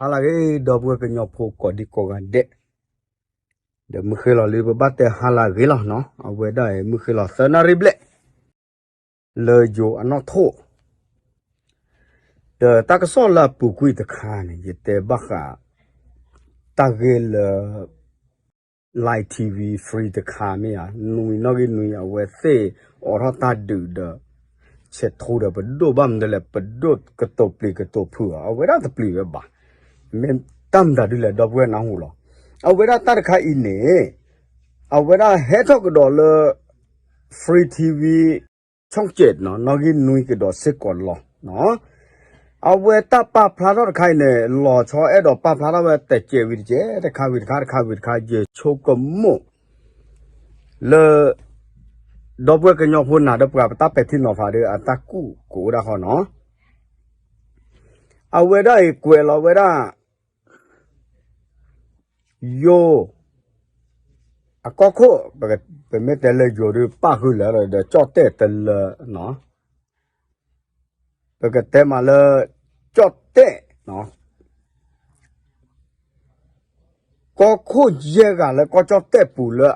ဟါလၢအဂ့ၤ ဒီပုၢ်ဝဲၢ်ကညီဖိကိးဒံကိးဂၤဒဲး, ဒီးမုၢ်ဃ့လီၤလံ ပဘၣ်တဲဟါလၢအဂ့ၤလီၤနီၤ, အဝဲဒၣ်အံၤ မုၢ်ဃ့လီၤသၢနၣ်ရံၣ်ဘျဲၣ် လၢယိၤအနီၣ်ထိၣ်, ဒီးတၢ်ကစီၣ်လၢအပူၤကွံာ်တခါန့ၣ် ယတဲဘၣ်ဃး တၢ်ဂ့ၢ်လၢ Line T V Free တခါမ့ၢ်ဧါ, နွံနီၣ်ဂံၢ်နွံ အဝဲသ့ၣ်အိးထီၣ်တၢ်ဒုးဒီး ဆဲးထီၣ်ဒီး ပဒိၣ်ဘၣ်မနုၤလဲၣ် ပဒိၣ်ကတိၤပျံၤကတိၤဖုးအီၤ အဝဲဒၣ်တပျံၤဝဲဘၣ်, မ့ၢ်တၢ်မတၤဒ်လဲၣ် ဒီပုၢ်ဝဲၢ်နၢ်ဟူလီၤ. အဝဲဒၣ်တၢ်တခါအံၤန့ၣ် အဝဲဒၣ်ဟဲထီၣ်ကဒီးလၢ Free T V ဆီၣ်ကၠဲးနီၤ နီၣ်ဂံၢ်နွံကဒီးစ့ၢ်ကီးလီၤ. အဝဲတၢ်ပာ်ဖျါထီၣ်တခါအံၤန့ၣ် လီၤဆီအဲၣ်ဒိးပာ်ဖျါထီၣ်ဝဲတစဲးဝံၤတစဲး တခါဝံၤတခါ တခါဝံၤတခါ ယဆိကမိၣ် လၢ ဒီပုၢ်ဝဲၢ်ကညီဖိနၤဒီးပှၤပတၢ်ပဲာ်ထံနီၤဖးဒီး အတၢ်ကူၣ်ကအိၣ်ဒၣ်ဃီနီၤ. အဝဲဒၣ်အံၤကွဲးလီၤဝဲဒၣ် ယိၤ အကီၢ်ခိၣ်, ပမ့ၢ်တဲလၢယိၤဒုးပၣ်ဃုာ်လၢာ်ဒီး ကၠီၣ်တဲၣ်တလၢနီၤ, ပကတဲမးလၢ ကၠီၣ်တဲၣ်နီၤ, ကီၢ်ခိၣ်ယဲၢ်ဂၤလၢကီၢ်ကၠီၣ်တဲၣ်ပူၤလၢ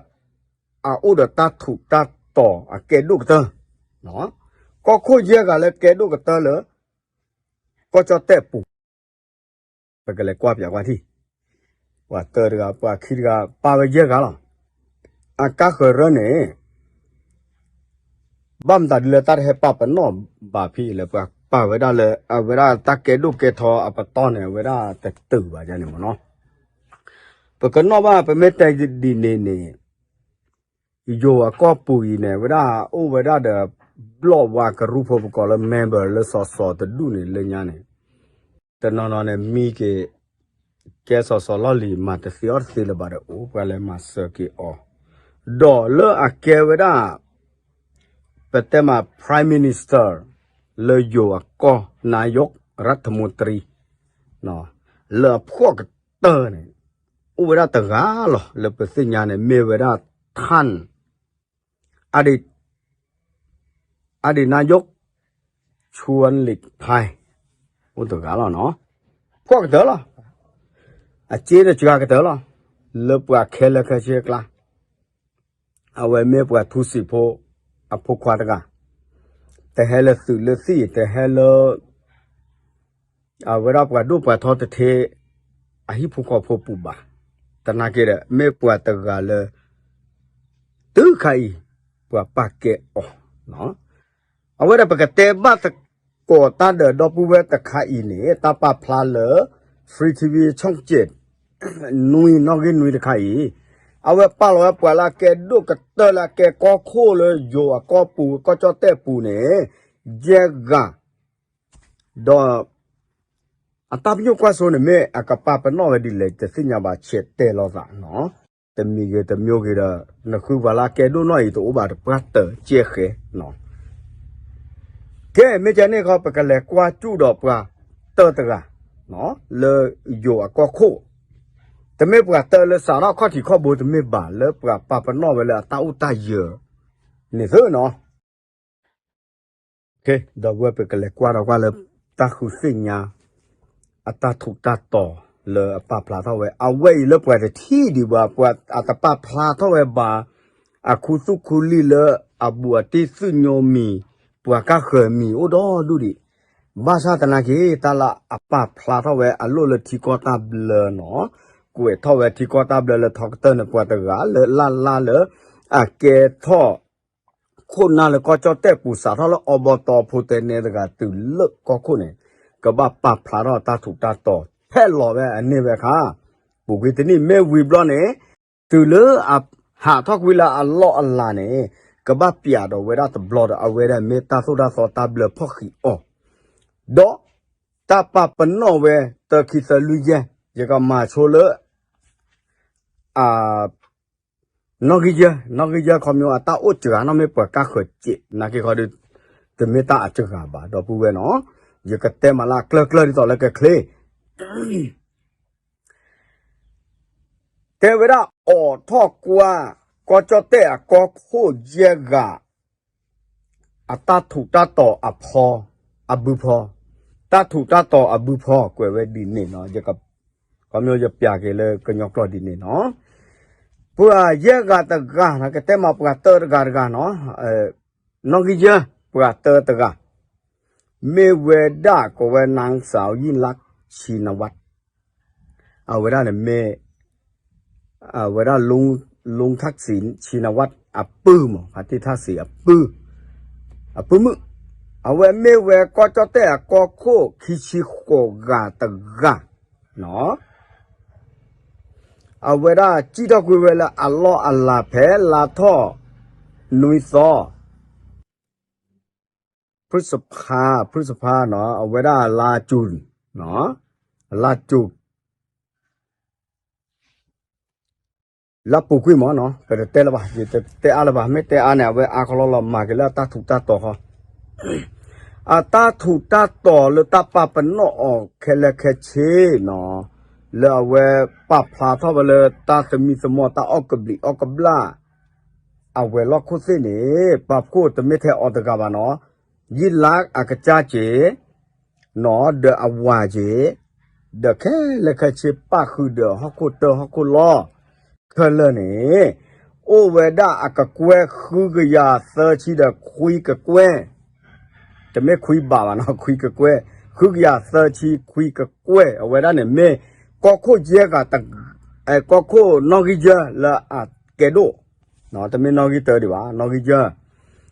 အအိၣ်ဒီးတၢ်ထူးတၢ်တီၤအကဲဒိၣ်ကတၢၢ်, ကီၢ်ခိၣ်ယဲၢ်ဂၤလၢကဲဒိၣ်ကတၢၢ်လၢ ကီၢ်ကၠီၣ်တဲၣ်ပူၤ ပကလဲၤကွၢ်ပၠးကွၢ်ထံၣ်, ပှၤတၢတဂၤ ပှၤခံတဂၤ ပာ်ဝဲယဲၢ်ဂၤလီၤ. အကါဃၢၤရၢန့ၣ် ဘၣ်မတၤဒ်လၢတၢ်တဟဲပာ်ပနီၣ်ဘၣ်ဖဲအံၤလၢ ပှၤပာ်ဝဲဒၣ်လၢ အဝဲဒၣ်တၢ်ကဲဒိၣ်ကဲထီအပတီၢ်န့ၣ် အဝဲဒၣ်တတုၤဘၣ်န့ၣ်မ့ၢ်နီၤ. ပကနီၣ်ဘၣ် ပမ့ၢ်တဲဒ်န့ၣ်န့ၣ် ယိၤအကီၢ်ပူၤအံၤန့ၣ် ဝဲဒၣ်အိၣ်ဝဲဒၣ်ဒီး ဘျီၣ်ဝါကရူၢ်ဖိပကိးလၢ member လၢစီၤစီၤတဒူၣ်န့ၣ်လၢညါန့ၣ် တနီၤနီၤန့ၣ် မံက့ၤ ကဲစီၤစီၤလီၢ်လံၤ မၤတသ့အီၣ်တသ့လၢၤဘၣ်ဒီး အိၣ်ပှၤလဲၤမၤစၢၤက့ၤအီၤ, ဒီးလၢအကဲဝဲဒၣ် ပတဲမး Prime Minister လၢယိၤအကီၢ် နာယိး ရၢၣ်ထမူတရံ လၢအဖှီၣ်ကတၢၢ်န့ၣ် အိၣ်ဝဲဒၣ်တဂၤလီၤ လၢပသ့ၣ်ညါန့ၣ် မ့ၢ်ဝဲဒၣ် ထၢၣ် အဒံး အဒံးနာယိး ချူဝ်လံးဖဲ အိၣ်တဂၤလီၤနီၤ, ဖှီၣ်ကတၢၢ်လီၤ, အစ့တစှၤကတၢၢ်လီၤ, လၢပှၤခဲလၢာ်ခဲဆ့အကျါ အဝဲမ့ၢ်ပှၤထူစံာ်ဖိ အဖိခွါတဂၤ, တဟဲလၢသုးလၢသံၣ် တဟဲလၢ အဝဲဒၣ်ပှၤဒိၣ်ပှၤထီတထ့ အဟံၣ်ဖိဃီဖိပူၤဘၣ်, သနာ်က့ဒီး မ့ၢ်ပှၤတဂၤလၢ တုၤခါအံၤ ပှၤပာ်ကဲအီၤ, အဝဲဒၣ်ပကတဲဘၣ်သကိးတၢ်ဒီးဒီပုၢ်ဝဲၢ်တခါအံၤန့ၣ် တၢ်ပာ်ဖျါလၢ Free T V ဆီၣ်ကၠဲး နွံနီၣ်ဂံၢ်နွံတခါအံၤ, အဝဲပာ်လီၤဝဲပှၤလၢအကဲဒိၣ်ကတၢၢ်လၢအကဲကီၢ်ခိၣ်လၢယိၤအကီၢ်ပူၤ ကီၢ်ကၠီၣ်တဲၣ်ပူၤန့ၣ် ယဲၢ်ဂၤ, ဒီး အတၢ်ပညိၣ်ကွၢ်စိန့ၣ် မ့ၢ်အကပာ်ပနီၣ်ဝဲဒ်လဲၣ် တသ့ၣ်ညါဘၣ် ဆဲးတဲလိာ်သးနီၤ, တမံၤဂ့ၤတမံၤဂ့ၤဒီး နဃုပှၤလၢအကဲဒိၣ်နီၣ်အံၤ တအိၣ်ဘၣ်တပှၢ်တၢၢ်ကဲဃဲနီၤ. ကဲ မ့ၢ်ကဲန့ၣ်ခီ ပကလဲၤကွၢ်ကၠူၣ်ဒီးပှၤတၢတဂၤ လၢယိၤအကီၢ်ခိၣ်, တမ့ၢ်ပှၤတၢလၢစးထီၣ်ခီၣ်ထံးခီၣ်ဘိ တမ့ၢ်ဘၣ် လၢပှၤပာ်ပနီၣ်ဝဲလၢအတၢ်အိၣ်တၢ်ယၢၤန့ၣ်သ့နီၤ. ဒီပုၢ်ဝဲၢ် ပကလဲၤကွၢ်ဒီးကွၢ်လၢ တၢ်ဃုသ့ၣ်ညါ အတၢ်ထူးတၢ်တီၤလၢအပာ်ဖျါထီၣ်ဝဲ အဝဲအံၤလၢပှၤတထံၣ်ဒံးဘၣ် ပှၤအတပာ်ဖျါထီၣ်ဝဲဘၣ် အခူသူၣ်ခူလံာ်လၢအဘူးအတံၢ်သူၣ်ညိမံၤ ပှၤကါဃၢၤမံၤအိၣ်ဒီဒူၣ်ဒံး, ဘၣ်ဆၣ်သနာ်က့ တၢ်လၢအပာ်ဖျါထီၣ်ဝဲအလိၣ်လၢထံကီၢ်တၢ်ဘျၢနီၤ, ကွဲးထီၣ်ဝဲထံကီၢ်တၢ်ဘျၢလၢထီကတၢၢ်န့ၣ် ပှၤတဂၤလၢလၢ်လၢ်လၢ အကဲထီၣ် ခိၣ်နၢ်လၢကီၢ်ကၠီၣ်တဲၣ်ပူၤ စးထီၣ်လၢအီဘီတီဖိတဲနဲတဂၤတုၤလၢကီၢ်ခိၣ်န့ၣ် ကဘၣ်ပာ်ဖျါထီၣ်တၢ်ထူးတၢ်တီၤ ဖဲလီၤဝဲအန့ၢ်ဝဲအခါ ပူၤကွံာ်တနံၣ်မ့ၢ်ဝံၤဘျီန့ၣ် တုၤလၢအဟးထီၣ်ကွံာ်လၢအလီၢ်အလၤန့ၣ် ကဘၣ်ပျးဒီးဝဲဒၣ်တဘျီဒီး အဝဲဒၣ်မ့ၢ်တၢ်သိၣ်တၢ်သီတၢ်ဘျၢဖီၣ်ဃံးအီၤ ဒီးတၢ်ပာ်ပနီၣ်ဝဲ တၢခံသၢလွံၢ်ယဲၢ် ယကမၤဆိလၢ အ နီၣ်ဂံၢ်ယဲၢ် နီၣ်ဂံၢ်ယဲၢ်ခီမ့ၢ် အတၢ်အိၣ်စှၤနီၣ်မ့ၢ်ပှၤကါဃၢၤစဲး နာ်က့ခီဒီး တမ့ၢ်တၢ်အစှၤဘၣ် ဒီပုၢ်ဝဲၢ်နီၤ, ယကတဲမးလၢအကျၢၢ်ကျၢၢ်ဒ်သိးလၢကချ့ တဲဝဲဒၣ်အိးထီၣ်ကွၢ် ကီၢ်ကၠီၣ်တဲၣ်အကီၢ်ခိၣ်ယဲၢ်ဂၤ အတၢ်ထူးတၢ်တီၤအဖီ အဘုဖီ, တၢ်ထူးတၢ်တီၤအဘုဖီ ကွဲးဝဲဒ်န့ၣ်နီၤ, ယက ခီဖျိယပျးက့ၤလၢကညီကျိာ်ဒ်န့ၣ်နီၤ. ပှၤယဲၢ်ဂၤတဂၤ ကတဲမးပှၤတၢတဂၤတဂၤနီၤ, နီၣ်ဂံၢ်ယဲၢ် ပှၤတၢတဂၤ မ့ၢ်ဝဲဒၣ်ကိးဝဲ นางสาวยิ่งลักษณ์ ชินวัตร အဝဲဒၣ်န့ၣ်မ့ၢ် အဝဲဒၣ် ลุงทักษิณชินวัตร အပုၢ်မး ဖါတံၢ်ထၣ်စံးအပုၢ် အပုၢ်မုၣ်, အဝဲမ့ၢ်ဝဲကီၢ်ကၠီၣ်တဲၣ်အကီၢ်ခိၣ်ခံဆံဃိးဂၤတဂၤနီၤ. အဝဲဒၣ်စံၣ်ထီၣ်ကွံာ်ဝဲလၢအလီၢ်အလၤဖဲလါထီၣ်နွံသီ ဖုစဖါ ဖုစဖါနီၤ အဝဲဒၣ်လါစူၤ လါစူၤ လါပူၤကွံာ်မးနီၤ ပတတဲလၢၤဘၣ် ယတတဲအါလၢၤဘၣ် မ့ၢ်တဲအါန့ၣ် အဝဲအါခီလီၤလီၤ မၤက့ၤလၢအတၢ်ထူးတၢ်တီၤဃီ အတၢ်ထူးတၢ်တီၤလၢတၢ်ပာ်ပနီၣ်အီၤခဲလၢာ်ခဲဆ့နီၤ လၢအဝဲပာ်ဖျါထီၣ်ဝဲလၢတၢ်သမံသမိးတၢ်အီၣ်ကဘျံးအီၣ်ကဘျၣ် အဝဲၤလီၢ်ခိၣ်သ့ၣ်န့ၣ် ပာ်ဖှိၣ်တမ့ၢ်ထဲအီၤတဂၤဘၣ်နီၤ ယံာ်လါအကစၢ်က့ၤ နီၤ ဒီးအဝၤက့ၤ ဒီးခဲလၢာ်ခဲဆ့ပၣ်ဃုာ်ဒီးဟီၣ်ခိၣ်တၢဟီၣ်ခိၣ်လီၢ် ခဲလၢာ်န့ၣ် အိၣ်ဝဲဒၣ်အကကွဲၢ်ဃုကယၤသၢဆံဒီးခွံကကွဲၢ် တမ့ၢ်ခွံဘးဘၣ်နီၤ ခွံကကွဲၢ် ဃုကယၤသၢဆံခွံကကွဲၢ် အဝဲဒၣ်န့ၣ်မ့ၢ် ကီၢ်ခိၣ်ယဲၢ်ဂၤ ကီၢ်ခိၣ်နီၣ်ဂံၢ်ယဲၢ်လၢအကဲဒိၣ် တမ့ၢ်နီၣ်ဂံၢ်တၢဒံးဘၣ် နီၣ်ဂံၢ်ယဲၢ်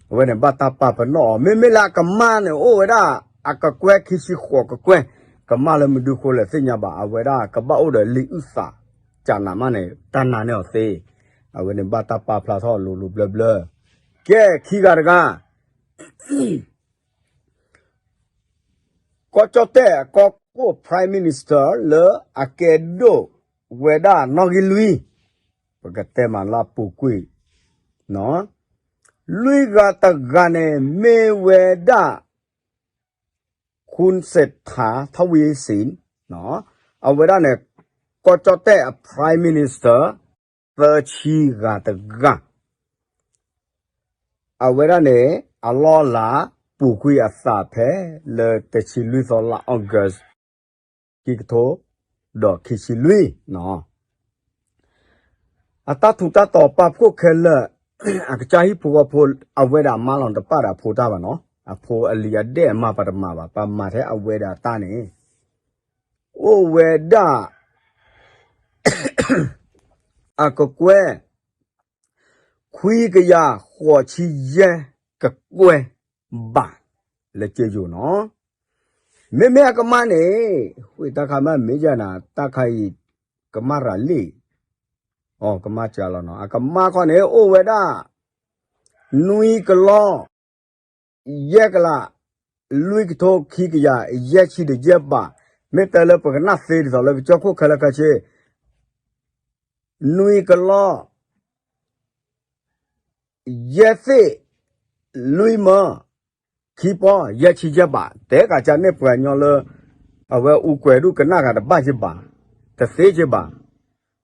အဝဲန့ၣ်ဘၣ်တၢ်ပာ်ပနီၣ်အီၤ မ့မ့ၢ်လၢအကမၢ်န့ၣ် အိၣ်ဝဲဒၣ်အကကွဲၢ်ခံဆံဃိးကကွဲၢ် ကမၢ်လၢမနုၤဃိလဲၣ်သ့ၣ်ညါဘၣ် အဝဲဒၣ်ကဘၣ်အိၣ်ဒီးလံာ်အုၣ်သး ကနးမးန့ၣ် တၢ်နာ်န့ၢ်အီၤသ့ အဝဲန့ၣ်ဘၣ်တၢ်ပာ်ဖျါထီၣ်လိၤလိၤဘျၢဘျၢ ကဲခံဂၤတဂၤ ကီၢ်ကၠီၣ်တဲၣ်အကီၢ်ခိၣ် Prime Minister လၢအကဲဒိၣ်ဝဲဒၣ်နီၣ်ဂံၢ်လွံၢ် ပကတဲမးလၢအပူၤကွံာ် လွံၢ်ဂၤတဂၤန့ၣ် မ့ၢ်ဝဲဒၣ် คุณเศรษฐา ทวีสิน အဝဲဒၣ်န့ၣ် ကီၢ်ကၠီၣ်တဲၣ်အ Prime Minister သၢဆံဂၤတဂၤ အဝဲဒၣ်န့ၣ် အလီၢ်လၤပူၤကွံာ်အသးဖဲလၢတဆံလွံၢ်သီလါ August ခံကထိ ဒီးခံဆံလွံၢ်နီၤ အတၢ်ထူးတၢ်တီၤပာ်ဖှိၣ်ခဲလၢာ် အကစၢ်ဟံၣ်ဖိဃီဖိ အဝဲဒၣ်အမါလီၤတပၣ်ဒီးအဖိတၢ်ဘၣ်နီၤ အဖိအလံၤအဒဲၣ်အမါပတမၤဘၣ် ပမၤထဲအဝဲဒၣ်တၢ်န့ၣ် အိၣ်ဝဲဒၣ် အကကွဲၢ် ခွံကယၤဃိးဆံယဲၢ်ကကွဲၢ်ဘး လၢကၠ့ယိၤနီၤ မ့မ့ၢ်အကမၢ်န့ၣ် ဝံၣ်တၢ်ခါမ့ၢ်မ့ၢ်ယၤနၤ တၢ်ခါအံၤ ကမၢ်ရၤလံၣ် အကမၢ်စှၤလီၤနီၤ အကမၢ်ခီန့ၣ် အိၣ်ဝဲဒၣ် နွံကလီၢ် ယဲၢ်ကလး လွံၢ်ကထိခံကယၤ ယဲၢ်ဆံဒီးယဲၢ်ဘး မ့ၢ်တဲလၢပကနၣ်သ့ဒ်သိးလၢကစၢၢ်ခိၣ်ခဲလၢာ်ခဲဆ့ နွံကလီၢ် ယဲၢ်သ့ၣ် လွံၢ်မၢ ခံပီ ယဲၢ်ဆံယဲၢ်ဘး တဲကးကၢန့ၢ်ပှၤကညီလၢ အဝဲအူကွဲးဒူၣ်ကနၣ်ဂၤတဘၣ်ယဘၣ် တသ့ယဘၣ်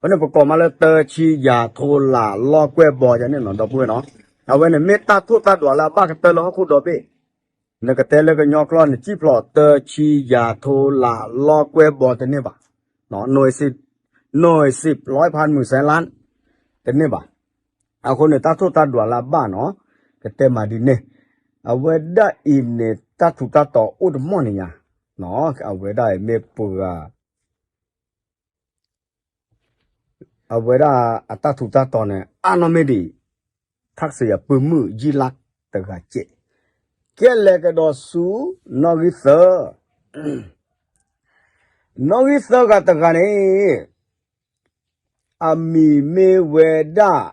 အဃိန့ၣ် ပကိးမးလၢတၢဆံယၤထိလးလီၢ်ကွဲၢ်ဘီန့ၣ်နီၤ ဒီပုၢ်ဝဲၢ်နီၤ အဝဲန့ၣ်မ့ၢ်တၢ်ထိၣ်တၢ်ဒွးလၢအဘၣ်ကတၢၢ်လၢဟီၣ်ခိၣ်ဒီဘ့ၣ် နကတဲလၢကညီကျိာ်န့ၣ် စံၣ်ဖျိးတၢဆံယၤထိလးလီၢ်ကွဲၢ်ဘီတန့ၢ်ဘၣ် နွဲစံး နွဲစံး ร้อยพันหมื่นแสนล้าน တန့ၢ်ဘၣ် အဃိန့ၣ် တၢ်ထိၣ်တၢ်ဒွးလၢအဘၣ်နီၤ ကတဲမးဒ်န့ၣ် အဝဲဒၣ်အံၤန့ၣ် တၢ်ထူးတၢ်တီၤအိၣ်တမီၢ်န့ၣ်ညါ အဝဲဒၣ်အံၤမ့ၢ်ပှၤ အဝဲဒၣ်အတၢ်ထူးတၢ်တီၤန့ၣ် အါနီၢ်မ့ၢ်ဒံး ထၣ်စံးအပုၢ်မုၣ်ယံၣ်လါတဂၤကဲး ကဲလဲၤကဒီးဆူ နီၣ်ဂံၢ်သၢ နီၣ်ဂံၢ်သၢဂၤတဂၤန့ၣ် အမံၤမ့ၢ်ဝဲဒၣ်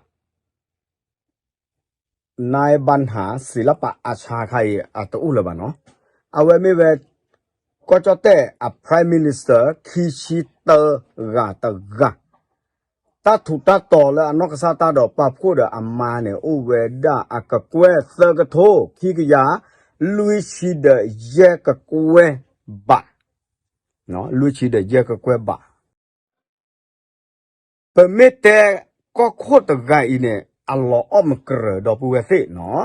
နၢဘၣ်ဟၣ် စံလပာ်အဆါခါအံၤ အတအိၣ်လၢၤဘၣ်နီၤ အဝဲမ့ၢ်ဝဲ ကီၢ်ကၠီၣ်တဲၣ်အ Prime Minister ခံဆံတၢဂၤတဂၤ တၢ်ထူးတၢ်တီၤလၢအနီၢ်ကစၢ်တၢ်ဒီးပာ်ဖှိၣ်ဒီးအမါန့ၣ် အိၣ်ဝဲဒၣ်အကကွဲၢ်သၢကထိ ခံကယၤ လွံၢ်ဆံဒီးယဲၢ်ကကွဲၢ်ဘး လွံၢ်ဆံဒီးယဲၢ်ကကွဲၢ်ဘး ပမ့ၢ်တဲကီၢ်ခိၣ်တဂၤအံၤန့ၣ် အလီၤအီၣ်မုၢ်ကြၢးဒီပုၢ်ဝဲၢ်သ့ၣ်နီၤ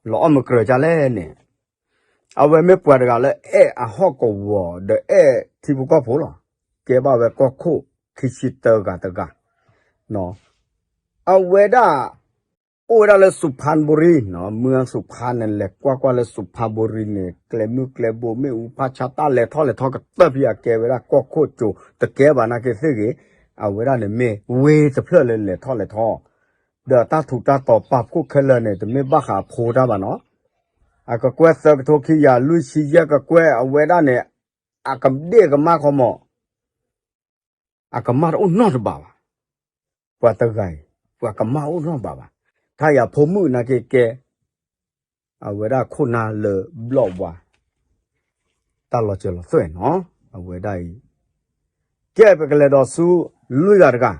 လီၤအီၣ်မုၢ်ကြၢးဒ်လဲၣ်န့ၣ် အဝဲမ့ၢ်ပှၤတဂၤလၢအဲၣ်အဟီၣ်ကဝီၤဒီးအဲၣ်ထံဖိကီၢ်ဖိလီၤ ကဲဘၣ်ဝဲကီၢ်ခိၣ်ခံဆံသၢဂၤတဂၤ, အဝဲဒၣ် အိၣ်ဝဲဒၣ်လၢ Suphan Buri မုၢ်အၣ် Suphan န့ၣ် လဲၤကွၢ်ကွၢ်လၢ Suphan Buri န့ၣ် ကျဲမုၢ်ကျဲဘိ မ့ၣ်အူဖးဆါ တၢ်လဲၤထီၣ်လဲၤထီကတၢၢ်ဖဲအကဲဝဲဒၣ်ကီၢ်ခိၣ်ကၠိ တကဲဘၣ်နာ်က့သ့ၣ်ဂ့ၤ, အဝဲဒၣ်န့ၣ်မ့ၢ်ဝ့ၢ်တဖျၢၣ်လၢလဲၤထီၣ်လဲၤထီ ဒီးတၢ်ထူးတၢ်တီၤပာ်ဖှိၣ်ခဲလၢာ်န့ၣ် တမ့ၢ်ဘၣ်ဃးအဖိတၢ်ဘၣ်နီၤ, အကကွဲၢ်သၢကထိခံကယၤလွံၢ်ဆံယဲၢ်ကကွဲၢ် အဝဲဒၣ်န့ၣ် အကဒ့ၣ်ကမၣ်ခီမး အကမၣ်တအိၣ်နီတဘးဘၣ်. ပှၤတဂၤအံၤ ပှၤကမၣ်အိၣ်နီတဘးဘၣ်. ထါယၤဖိမုၣ်နာ်က့ကဲ အဝဲဒၣ်ခိၣ်နၢ်လၢဘျီၣ်ဝါ တၢ်လီၤစၢၤလီၤသွဲၣ်နီၤ အဝဲဒၣ်အံၤ, ကဲပကလဲၤဒီးဆူ လွံၢ်ဂၤတဂၤ,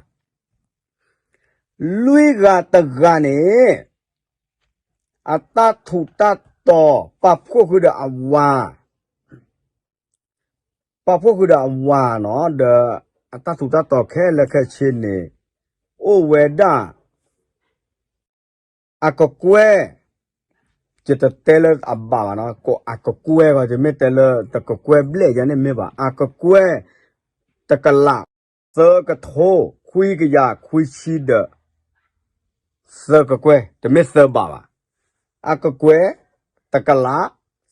လွံၢ်ဂၤတဂၤန့ၣ် အတၢ်ထူးတၢ်တီၤ ပာ်ဖှိၣ်ဃုာ်ဒီးအဝၤ ပာ်ဖှိၣ်ဃုာ်ဒီးအဝၤနီၤ ဒီးအတၢ်ထူးတၢ်တီၤခဲလၢာ်ခဲဆ့န့ၣ် အိၣ်ဝဲဒၣ် အကကွဲၢ်, ယတတဲလၢအဘၣ်ဘၣ်နီၤ ကိးအကကွဲၢ်ဂီၤ ယမ့ၢ်တဲလၢတကကွဲၢ်ဘျဲၣ်ယၤန့ၣ်မ့ၢ်ဘၣ် အကကွဲၢ် တကလး သၢကထိ ခွံကယၤခွံဆံဒီး သၢကကွဲၢ် တမ့ၢ်သၢဘးဘၣ်. အကကွဲၢ် တကလး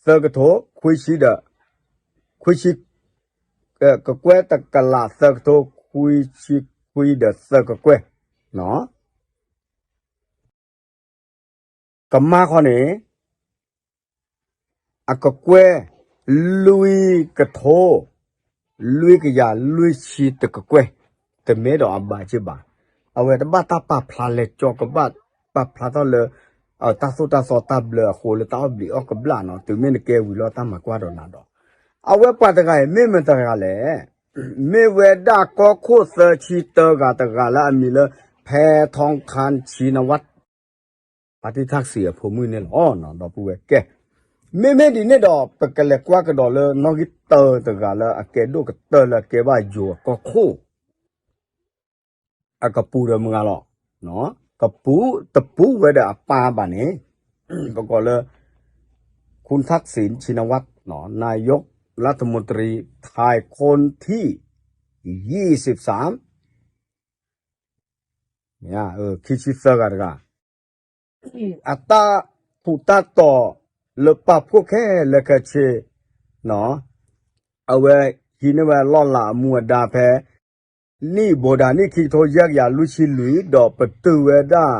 သၢကထိ ခွံဆံဒီး ခွံဆံ, ကကွဲၢ်တကလး သၢကထိ ခွံဆံခွံဒီး သၢကကွဲၢ် ကမၣ်ခီန့ၣ် အကကွဲၢ် လွံၢ်ကထိ လွံၢ်ကယၤလွံၢ်ဆံတကကွဲၢ်, တမ့ၢ်ဒီးအဘၣ်က့ဘၣ်. အဝဲတဘၣ်တၢ်ပာ်ဖျါလဲၤကၠီ ကဘၣ်ပာ်ဖျါထီၣ်လၢ တၢ်သိၣ်တၢ်သီတၢ်ဘျၢအဃိလၢတၢ်အီၣ်ဘျံးအီၣ်ကဘျၣ်နီၤ တုၤမ့ၢ်နကဲဝံၤလီၤတၢ်မၤကွၢ်ဒီးနၤဒီး အဝဲပှၤတဂၤအံၤ မ့ၢ်မတဂၤလဲၣ်. မ့ၢ်ဝဲဒၣ်ကီၢ်ခိၣ်သၢဆံတၢဂၤတဂၤလၢအမံၤလၢ ဖဲထီခါဆံနဝး ဖါတံၢ်ထၣ်စံးအဖိမုၣ်န့ၣ်လီၤ. ဒီပုၢ်ဝဲၢ်ကဲ, မ့မ့ၢ်ဒ်န့ၣ်ဒီး ပကလဲၤကွၢ်ကဒီးလၢနီၣ်ဂံၢ်တၢတဂၤလၢအကဲဒိၣ်ကတၢၢ်လၢအကဲဘၣ်ယိၤအကီၢ်ခိၣ် အကပူၤဒီးမုၢ်ဂၤလီၤ. ကပူၤတပူၤဝဲဒီးအပၢ်ဘၣ်န့ၣ် ပကိးလၢ คุณทักษิณ ชินวัตร นายกรัฐมนตรีไทยคนที่ ยี่สิบสาม ခံဆံသၢဂၤတဂၤ အတၢ်ထူးတၢ်တီၤလၢပာ်ဖှိၣ်ခဲလၢာ်ခဲဆ့ အဝဲဟံးန့ၢ်ဝဲလီၢ်လၤအမူအဒါဖဲ နံၣ်ဘိးဒၣ်နံၣ်ခံကထိယဲၢ်ကယၤလွံၢ်ဆံလွံၢ် ဒီးပတုာ်ဝဲဒၣ်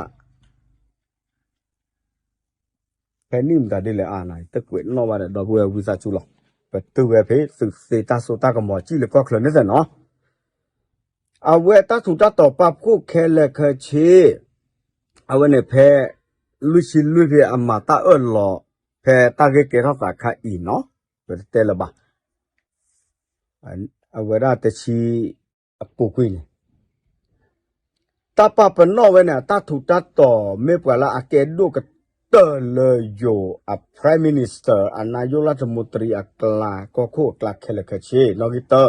ဖဲနံၣ်မတၤဒ်လဲၣ်အါနၤ တကွဲးနီၣ်ဘၣ်ဒီး ဒီပုၢ်ဝဲၢ်ဝံသးစူၤလီၤ. ပတုာ်ဝဲဖဲသုးသ့တၢ်စိတၢ်ကမီၤ စံၣ်လၢကီၢ်ချၢန့ၣ်သ့ၣ်နီၤ အဝဲတၢ်ထူးတၢ်တီၤပာ်ဖှိၣ်ခဲလၢာ်ခဲဆ့ အဝဲန့ၣ်ဖဲ လွံၢ်ဆံလွံၢ်ဖဲအမၤတၢ်အၢၣ်လီၤ ဖဲတၢ်ဂ့ၢ်ကဲထီၣ်သးခါအံၤနီၤ ပတတဲလၢၤဘၣ် အဝဲဒၣ်တဆံအပူၤကွံာ်န့ၣ် တၢ်ပာ်ပနီၣ်ဝဲန့ၣ် အတၢ်ထူးတၢ်တီၤ မ့ၢ်ပှၤလၢအကဲဒိၣ်ကတၢၢ်လၢယိၤအ Prime Minister အ นายกรัฐมนตรี အကျါ ကီၢ်ခိၣ်အကျါခဲလၢာ်ခဲဆ့ နီၣ်ဂံၢ်တၢ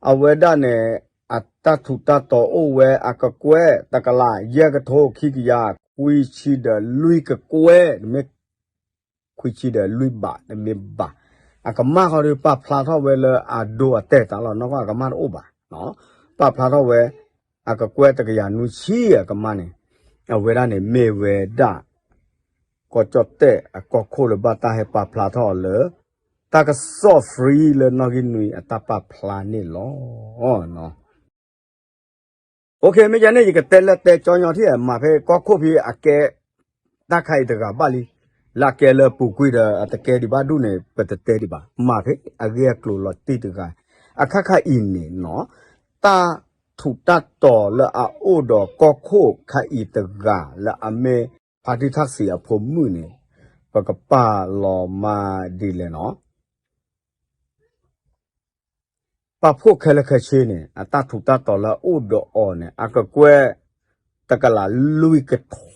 အဝဲဒၣ်န့ၣ် အတၢ်ထူးတၢ်တီၤအိၣ်ဝဲအကကွဲၢ် တကလး ယဲၢ်ကထိ ခံကယၤ ခွံဆံဒီးလွံၢ်ကကွဲၢ် တမ့ၢ် ခွံဆံဒီးလွံၢ်ဘး တမ့ၢ်ဘၣ်. အကမၣ်ဃီဒီးပာ်ဖျါထီၣ်ဝဲလၢအဒိအတဲာ်တၢ်လီၤ နီၢ်ကီၢ်အကမၣ်တအိၣ်ဘၣ်. ပာ်ဖျါထီၣ်ဝဲ အကကွဲၢ်တကယၤနွံဆံအကမၣ်န့ၣ် အဝဲဒၣ်န့ၣ်မ့ၢ်ဝဲဒၣ် ကီၢ်ကၠီၣ်တဲၣ်အကီၢ်ခိၣ်လၢဘၣ်တၢ်ဟဲပာ်ဖျါထီၣ်အီၤလၢ တၢ်ကစီၣ် free လၢနီၣ်ဂံၢ်နွံအတၢ်ပာ်ဖျါန့ၣ်လီၤ. မ့ၢ်ယၤန့ၣ် ယကတဲလၢတဲကၠီညီထံၣ် မၤဖဲကီၢ်ခိၣ်ဖဲအကဲ တၢ်ခါအံၤတဂၤဘၣ်လံ, လၢအကဲလၢပူၤကွံာ်ဒီးအတကဲဒံးဘၣ်ဒူၣ်န့ၣ် ပတတဲဒံးဘၣ်, မၤဖဲအဂ့ၢ်အကျိၤလီၤတံၢ်တဂၤ, အခါခါအံၤန့ၣ်နီၤ, တၢ်ထူးတၢ်တီၤလၢအအိၣ်ဒီးကီၢ်ခိၣ်ခါအံၤတဂၤလၢအမ့ၢ် ဖါတံၢ်ထၣ်စံးအဖိမုၣ်န့ၣ် ပကပာ်လီၤမၤဒ်လဲၣ်နီၤ ပာ်ဖှိၣ်ခဲလၢာ်ခဲဆ့န့ၣ် အတၢ်ထူးတၢ်တီၤလၢအအိၣ်ဒီးအီၤန့ၣ် အကကွဲၢ် တကလးလွံၢ်ကထိ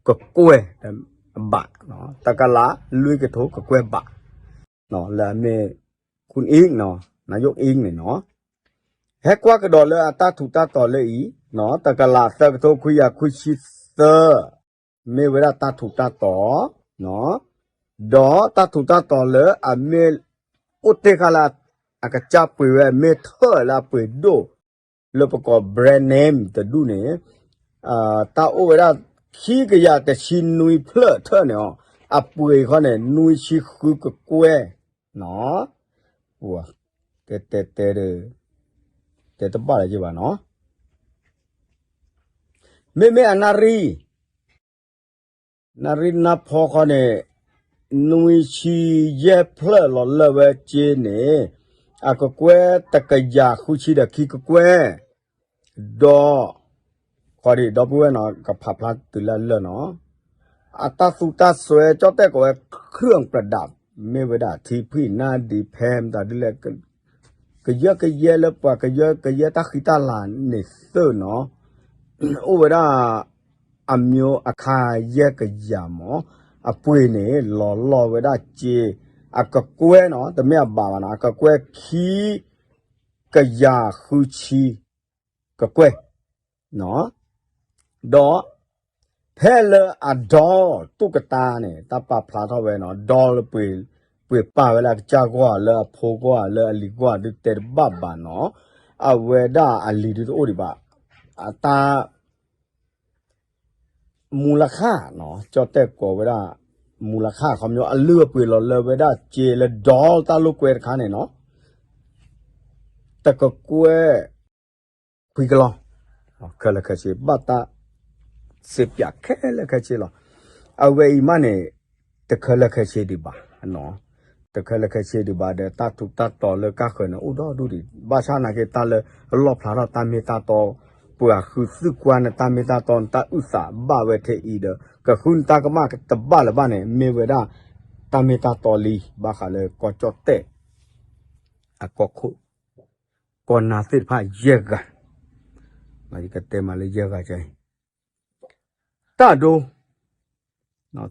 ကကွဲၢ်ဘး, တကလးလွံၢ်ကထိကကွဲၢ်ဘး, လၢအမ့ၢ် คุณอิ๊ง นายกอิ๊ง န့ၣ်နီၤ, ဟဲကွၢ်ကဒီးလၢအတၢ်ထူးတၢ်တီၤလၢအံၤ တကလးသၢကထိခွံကယၤခွံဆံသၢ မ့ၢ်ဝဲဒၣ်တၢ်ထူးတၢ်တီၤ, ဒီးတၢ်ထူးတၢ်တီၤလၢအမ့ၢ်အိၣ်တ့ၢ်ဃာ်လၢ အကစၢ်ပှ့ၤဝဲမ့ၢ်ထၢၣ်လၢအပှ့ၤဒိၣ် လၢပကိး brand name တဒူၣ်န့ၣ် တၢ်အိၣ်ဝဲဒၣ်ခံကယၤတဆံနွံဖျၢၣ်ထၢၣ်န့ၣ်အီၤ အပှ့ၤခီန့ၣ် နွံဆံဃုကကွဲၢ်နီၤ. တဲတဲတဲ တဲတဘၣ်လၢၤဘၣ်နီၤ. မ့မ့ၢ်အနၣ်ရံၣ် နၣ်ရံၣ်နၢ်ဖီခီန့ၣ် နွံဆံယဲၢ်ဖျၢၣ်လီၤလၢဝဲက့န့ၣ် အကကွဲၢ်တကယၤဃုဆံဒီးခံကကွဲၢ် ဒီး ဃီဒံး ဒီပုၢ်ဝဲၢ်နီၤ ကဖးဖျါတုၤလၢအလၢာ်နီၤ. အတၢ်သူတၢ်စွဲ ကၠီၣ်တဲၣ်ကိးဝဲ เครื่องประดับ မ့ၢ်ဝဲဒၣ် ထံဖှံၣ်နၢ်ဒံး ဖဲမတၤဒ်လဲၣ် ကယၢကယဲလၢပှၤ ကယၢကယဲတၢ်ဃံတၢ်လၤန့ၣ်သ့ၣ်နီၤ. အိၣ်ဝဲဒၣ် အမျိုးအခါယဲၢ်ကယၤမး အပှ့ၤန့ၣ် လီၤလီၢ်ဝဲဒၣ်စ့ အကကွဲၢ်နီၤ တမ့ၢ်အဘးဘၣ်နီၤ အကကွဲၢ်ခံ ကယၤဃုဆံ ကကွဲၢ် ဒီး ဖဲလၢအ doll တူၣ်ကတၢန့ၣ် တၢ်ပာ်ဖျါထီၣ်ဝဲနီၤ doll လၢပှ့ၤပာ်ဝဲလၢအကစၢ်ဂီၢ် လၢအဖိဂီၢ် လၢအလံၤဂီၢ် ဒုးတဲတဘၣ်ဘၣ်နီၤ. အဝဲဒၣ်အလံၤဒုးတအိၣ်ဒံးဘၣ် အတၢ် မူလခၣ်နီၤ ကၠီၣ်တဲၣ်ကိးဝဲဒၣ် မူလခၣ် ခီပညီ အလုၢ်အပှ့ၤလီၤလၢဝဲဒၣ်စ့လၢ doll တၢ်လိာ်ကွဲတခါန့ၣ်နီၤ တကကွဲၢ် ခွံကလီၢ် ခဲလၢာ်ခဲဆ့ ဘၣ်တၢ်စ့ပၠးခဲလၢာ်ခဲဆ့လီၤ. အဝဲအံၤမးန့ၣ် တခဲလၢာ်ခဲဆ့ဒံးဘၣ် တခဲလၢာ်ခဲဆ့ဒံးဘၣ်ဒီး တၢ်ထူးတၢ်တီၤလၢကၢ်ဃၢၤန့ၣ် အိၣ်ဒီဒူၣ်ဒံး ဘၣ်ဆၣ်နာ်က့ တၢ်လၢအလီၣ်ဖျါထီၣ်တၢ်မ့ၢ်တၢ်တီ ပှၤဃုသုကွၢ်နတၢ်မ့ၢ်တၢ်တီ နတၢ်အုၣ်သးဘၣ်ဝဲထဲအံၤဒီး ကဃုနတၢ်ကမၣ်တဘၣ်လၢၤဘၣ်န့ၣ် မ့ၢ်ဝဲဒၣ် တၢ်မ့ၢ်တၢ်တီလံ ဘၣ်ဃးလၢကီၢ်ကၠီၣ်တဲၣ် အကီၢ်ခိၣ် ကီၢ်နၢ်သ့ၣ်တဖၣ်ယဲၢ်ဂၤ ယကတဲမးလၢယဲၢ်ဂၤအံၤ တၢ်ဒိ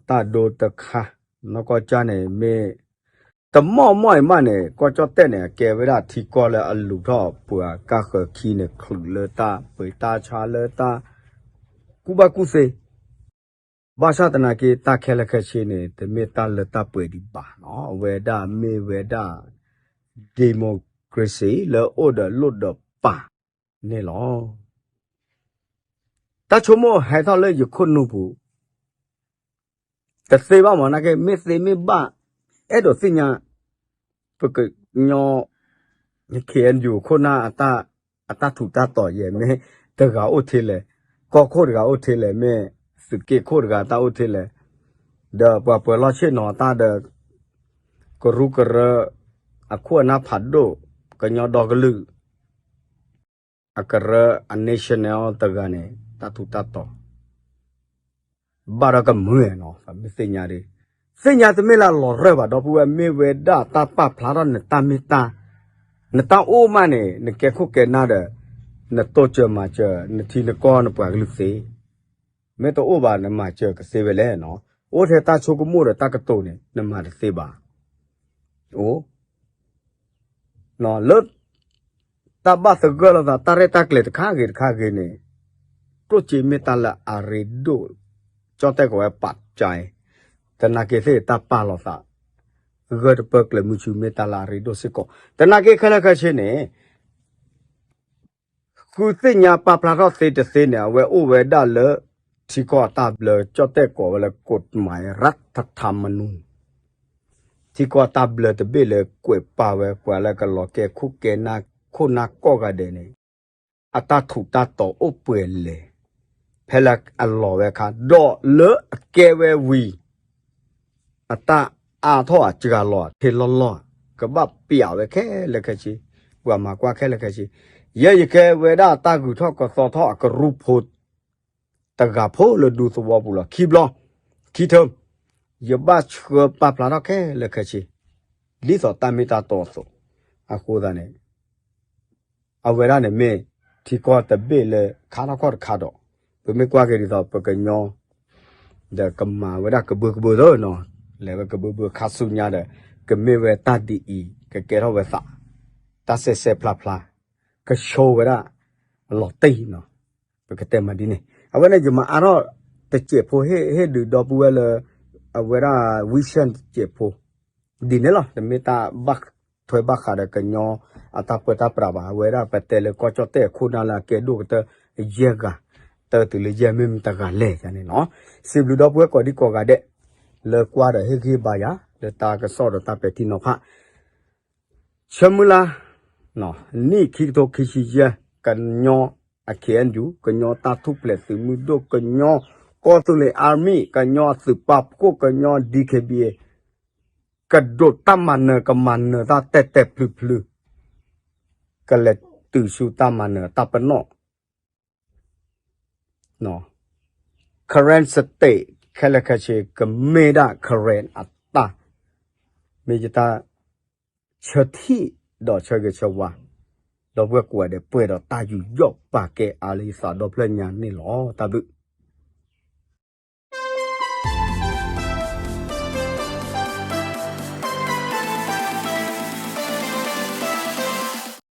တၢ်ဒိတခါ နီၢ်ကီၢ်ကၠၢ်န့ၣ်မ့ၢ် တမီၢ်မီၢ်အံၤမးန့ၣ် ကီၢ်ကၠီၣ်တဲၣ်န့ၣ် အကဲဝဲဒၣ်ထံကီၢ်လၢအလူၤထီၣ်ပှၤကၢ်ဃၢၤခံန့ၣ် ချုးလၢတၢ်ပှ့ၤတၢ်ဆါလၢတၢ် ကူၣ်ဘၣ်ကူၣ်သ့ ဘၣ်ဆၣ်သနာ်က့ တၢ်ခဲလၢာ်ခဲဆ့န့ၣ် တမ့ၢ်တၢ်လၢတၢ်ပှဲၤဒံးဘၣ်နီၤ အဝဲဒၣ်မ့ၢ်ဝဲဒၣ် democracy လၢအိၣ်ဒီးလိၣ်ဒီးပၢ်န့ၣ်လီၤ. တၢ်ဆိကမိၣ်ဟဲထီၣ်လၢယခိၣ်နူာ်ပူၤ တသ့ဘၣ်မး နာ်က့ မ့ၢ်သ့မ့ၢ်ဘၣ် အဲၣ်ဒိးသ့ၣ်ညါ ပကညီ ခ့ၣ်အဲၣ်ယူၣ် ခိၣ်နၢ် အတၢ်ထူးတၢ်တီၤယဲၢ် မ့ၢ်တဂၤအိၣ်ထဲလဲၣ်, ကီၢ်ခိၣ်တဂၤအိၣ်ထဲလဲၣ်, မ့ၢ်သုးက့ခိၣ်တဂၤတၢ်အိၣ်ထဲလဲၣ်, ဒီးပှၤပၢၤလီၢ်ဆ့ၣ်နီၤတၢ်ဒီး ကရူၢ်ကရၢ အခိၣ်အနၢ်ဖးဒိၣ် ကညီဒီကလုာ် အကရၢ အ national တဂၤန့ၣ် တၢ်ထူးတၢ်တီၤ ဘၣ်ဒီးကမုာ်နီၤ မ့ၢ်သ့ၣ်ညါဒ် သ့ၣ်ညါတမ့ၢ်လၢအလီၤရၢၢ်ဘၣ် ဒီပုၢ်ဝဲၢ် မ့ၢ်ဝဲဒၣ်တၢ်ပာ်ဖျါထီၣ်နတၢ်မ့ၢ်တၢ် နတၢ်အိၣ်မးန့ၣ် နကဲခိၣ်ကဲနၢ်ဒီး နတိစၢၤမၤစၢၤ နထံနကီၢ်နပှၤကလုာ်သ့ မ့ၢ်တအိၣ်ဘၣ် နမၤစၢၤကသ့ဝဲလဲၣ်နီၤ အိၣ်ထဲတၢ်ဆိကမိၣ်ဒီးတၢ်ကတိၤန့ၣ် နမၤတသ့ဘၣ် အိၣ် လၢ တၢ်ဘၣ်သဂၢၢ်လိာ်သး တၢ်ရဲၣ်တၢ်ကျဲၤတခါဂ့ၤတခါဂ့ၤန့ၣ် တိၢ်စ့မ့ၢ်တၢ်လၢအရ့ဒိၣ် ကၠီၣ်တဲၣ်ကဝဲပာ်ကၠဲ သနာ်က့သ့ၣ်တၢ်ပာ်လိာ်သး ဂၢၢ်တပၢၢ်ကျၢၤမုဆူ မ့ၢ်တၢ်လၢအရ့ဒိၣ်စ့ၢ်ကီး သနာ်က့ခဲလၢာ်ခဲဆ့န့ၣ် ဃုသ့ၣ်ညါပာ်ဖျါထီၣ်သ့တသ့န့ၣ် အဝဲအိၣ်ဝဲဒၣ်လၢ ထံကီၢ်အတၢ်ဘျၢ ကၠီၣ်တဲၣ်ကိးဝဲလၢ กฎหมายรัฐธรรมนูญ ထံကီၢ်အတၢ်ဘျၢတဘ့ၣ်လၢကွဲးပာ်ဝဲ ပှၤလၢကလီၤကဲခိၣ်ကဲနၢ် ခိၣ်နၢ်ကိးဂၤဒဲးန့ၣ် အတၢ်ထူးတၢ်တီၤအိၣ်ပှဲၤလဲၣ် ဖဲလၢအလီၤဝဲအခါ ဒီးလၢအကဲဝဲဝံၤ အတၢ်အါထီၣ်အစှၤလီၤ ထဲလီၢ်လီၢ် ကဘၣ်ပျးဝဲခဲလၢာ်ခဲဆ့ ပှၤမၤကွၢ်ခဲလၢာ်ခဲဆ့ ယဲယကဲဝဲဒၣ်တၢ်ဂုၤထီၣ်ကီၤသီထီၣ်အကရူၢ်ဖိ တဂၤဖိလၢဒူသဝီပူၤလီၤ ခံဘျီ ခံထၢၣ် ယဘၣ်ဆှၢပာ်ဖျါထီၣ်ခဲလၢာ်ခဲဆ့ ဒ်သိးတၢ်မ့ၢ်တၢ်တီအသိး အဃိသတးန့ၣ် အဝဲဒၣ်န့ၣ်မ့ၢ် ထံကီၢ်တဘ့ၣ်လၢခါထီၣ်ခီၣ်တခါဒီး ပမ့ၢ်ကွၢ်က့ၤဒ်သိးပကညီ ဒီးကမၤဝဲဒၣ်ကဘုကဘုသ့နီၤ လဲၤဝဲကဘုကဘုခါဆူညါဒီး ကမ့ၢ်ဝဲတၢ်ဒ်အံၤ ကကဲထီၣ်ဝဲသး တၢ်စဲးစဲးဖျါဖျါ ကဆိဝဲဒၣ် လီၤတံၢ်နီၤ ပကတဲမးဒ်န့ၣ် အဝဲန့ၣ်ယမၤအါထီၣ်တစဲးဖိ ဟ့ၣ်ဒုးဒီပုၢ်ဝဲၢ်လၢ အဝဲဒၣ် vision တစဲးဖိ ဒ်န့ၣ်လီၤ တမ့ၢ်တၢ်ဘၣ် တမ့ၢ်လၢပကထွဲဘၣ်ဃးဒီးကညီအတၢ်ပၢတၢ်ပြးဘၣ်. အဝဲဒၣ်ပတဲလၢကီၢ်ကၠီၣ်တဲၣ်အခိၣ်နၢ်လၢအကဲဒိၣ်ကတၢၢ်ယဲၢ်ဂၤ, တၢ်တုၤလၢယဲၢ်မ့ၢ်မတဂၤလဲၣ်န့ၣ်လီၤ. စံးဘျုးဒီပုၢ်ဝဲၢ်ကိးဒံကိးဂၤဒဲး လၢကွၢ်ဒီးဟ့ၣ်ဂံၢ်ဘါယၤ လၢတၢ်ကစီၣ်ဒီးတၢ်ပဲာ်ထံနီၤဖး ဆၢမုၢ်လၢ် နံၣ်ခံကထိခံဆံယဲၢ် ကညီအ ခ့ၣ်အဲၣ်ယူၣ် ကညီတၢ်ထူၣ်ဖျဲးသုးမုၢ်ဒိၣ် ကညီကီၢ်သူလ့ၤ Army ကညီအသုးပာ်ဖှိၣ် ကညီ DKBA ကဒိးတၢ်မၤနၢၤကမၤနၢၤတၢ်တဲာ်တဲာ်ဖျုးဖျုး ကလဲၤတုၤဆူတၢ်မၤနၢၤတၢ်ပနီၣ် Karen State ခဲလၢာ်ခဲဆ့ ကမ့ၢ်ဒၣ် Karen အတၢ် မ့ၢ်ယတၢ်ဆၢထံၣ်ဒီးဆၢဂ့ၤဆၢဝါ ဒီပုၢ်ဝဲၢ်ကိးဂၤဒဲး ပှဲၤဒီးတၢ်ယူးယီၣ်ပာ်ကဲအါလၢယသးဒီဖျၢၣ်ညါန့ၣ်လီၤ. တၢ်ဘျုး